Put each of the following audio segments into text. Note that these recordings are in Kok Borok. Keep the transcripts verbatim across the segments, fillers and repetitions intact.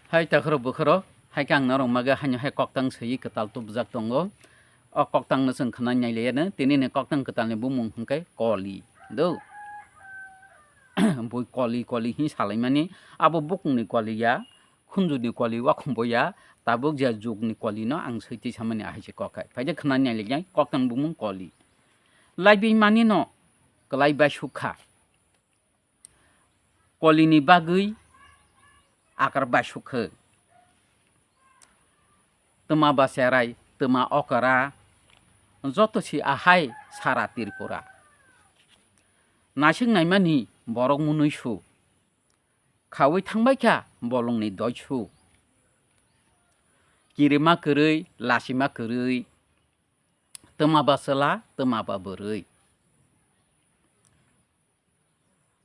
Hai takhorok bukhorok, hai khe ang norok mage haino hai koktang swiwi kwtal tubujak tongo. O koktang no chwng khwnai nailaiya no, tini ni koktang kwtal ni bumung hwnkhe koli. Do. Bui koli koli hin salaimani, abo bukung ni koli ya, khunju ni koli, wakhumbo ya, tabuk je jug ni koli no ang swi twi samani ahai se kok hai. Phai de khwnai nailainai koktang bumung koli. Laibi mani no kwlai bai sukha. Kolini bagwi akar bai sukha. Twma ba cherai, twma okra, joto si ahai sara Tripura. Naising naimani borok munui su, khaui thangbai kha bolongni doisu. Kirima kwrwi, lasima kwrwi, twma ba chwla, twma ba bwrwi.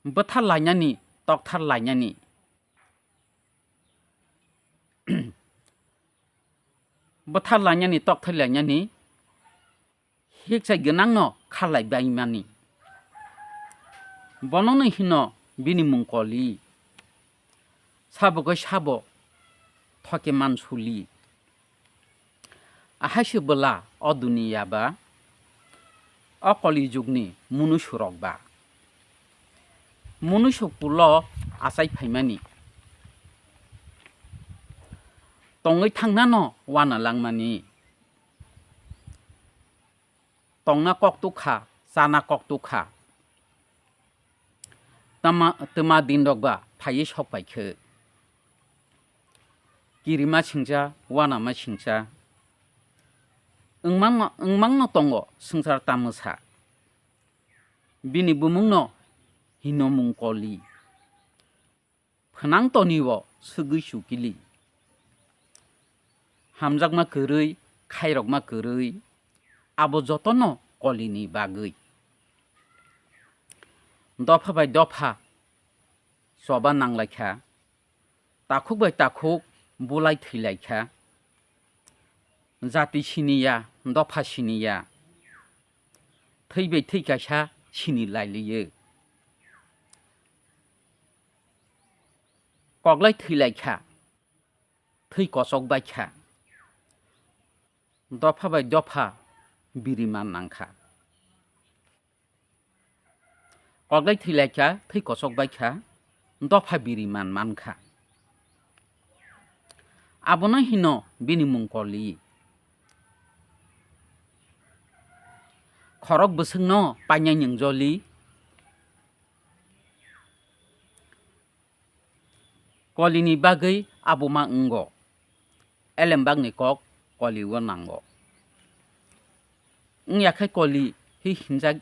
Bwthar lainani, tokthar lainani. Bwthar lainani, tokthar lainani, hikchai gwnangno kharlai baimani. Bonono hino bini mung koli. Sabo khe sabo thoke man suli. Ahaise bwla o duniya ba, o koli jugni munusurok ba. Munusuk pulo achai phaimani. Tongwi thangnano wana langmani. Tongna kok tukha, chana kok tukha. Tama, twma din rok ba phaiwi sok pai khe. Kirima singcha, wanama singcha. Wngmangma, wngmangno tongo swngchar tamwsa. Bini bumungno hino mung koli. Phnang tonibo swgwi chukili. Hamjakma kwrwi, khairokma kwrwi, abo jotono kolini bagwi. Dopha bai dopha choba nanglaikha, takhuk bai takhuk bulai thwilaikha. Jati siniya, dopha siniya, thwi bai thwi kaisa sini lailiyo. Koklai thwilaikha, thwi kochok baikha, dopha bai dopha biri man nangkha. Koklai thwilaikha, thwi kochok baikha, dopha biri man mankha. Abono hino bini mung koli. Khorok bwswkno painai nwngjoli. Kolini bagwi abo ma wngo. Elembakni kok koli o nango. Wngya khe koli hi hinjak,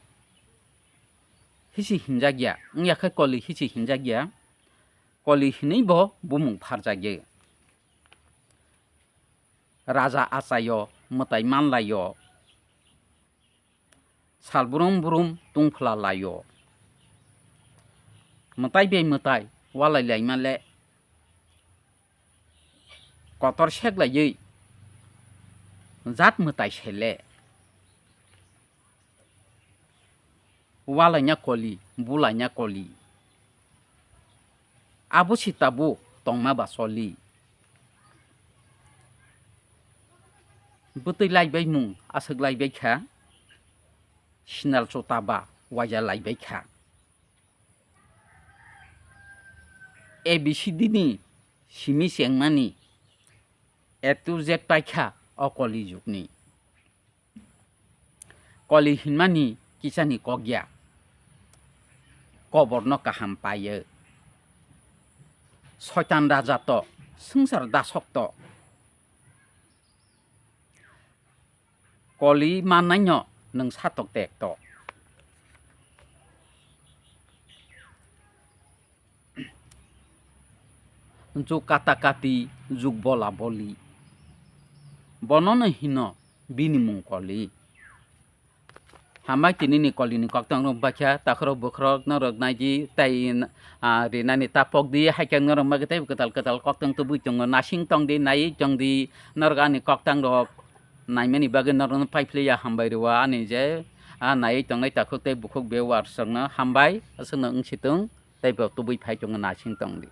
hisi hinjak ya, wngya khe koli hisi hinjak ya, koli hinwi bo bumung pharjak ya. Raja achaio, mwtai manlaio, sal brum brum tungphla laio. Mwtai bai mwtai walai laima le, kotor sek laiwi jat mwtai se le. Walaina koli, bulaina koli. Abo si tabuk tongma ba choli. Bwtwi laibai mung aswk laibai kha, sinal chota ba waija laibai kha. A B C D ni simi chengmani A to Z paikha o koli jugni. Koli hinmani kisani kok ya, koborno kaham paio. Soitan raja to, swngchar dasok to. Koli mannaino nwng satok tekto. Jug kata kati, jug bola boli. Bonono hino bini mung koli. Hambai tini ni koli ni koktang rok bakha, takhorok bwkhorok norok nai di, tai, ah, rinani ta pok di, hai khe norok magi tei kwtal kwtal koktang tubui tongo, nasing tong di, naiwi tong di, norok ani koktang rok naimani bagwi norok no pai philiya, hambai rw ani je, ah, naiwi tongnai takhuk tei bukhuk viewers rok no hambai, aswk no wng si tong, tei bo tubui phai tongo, nasing tong di.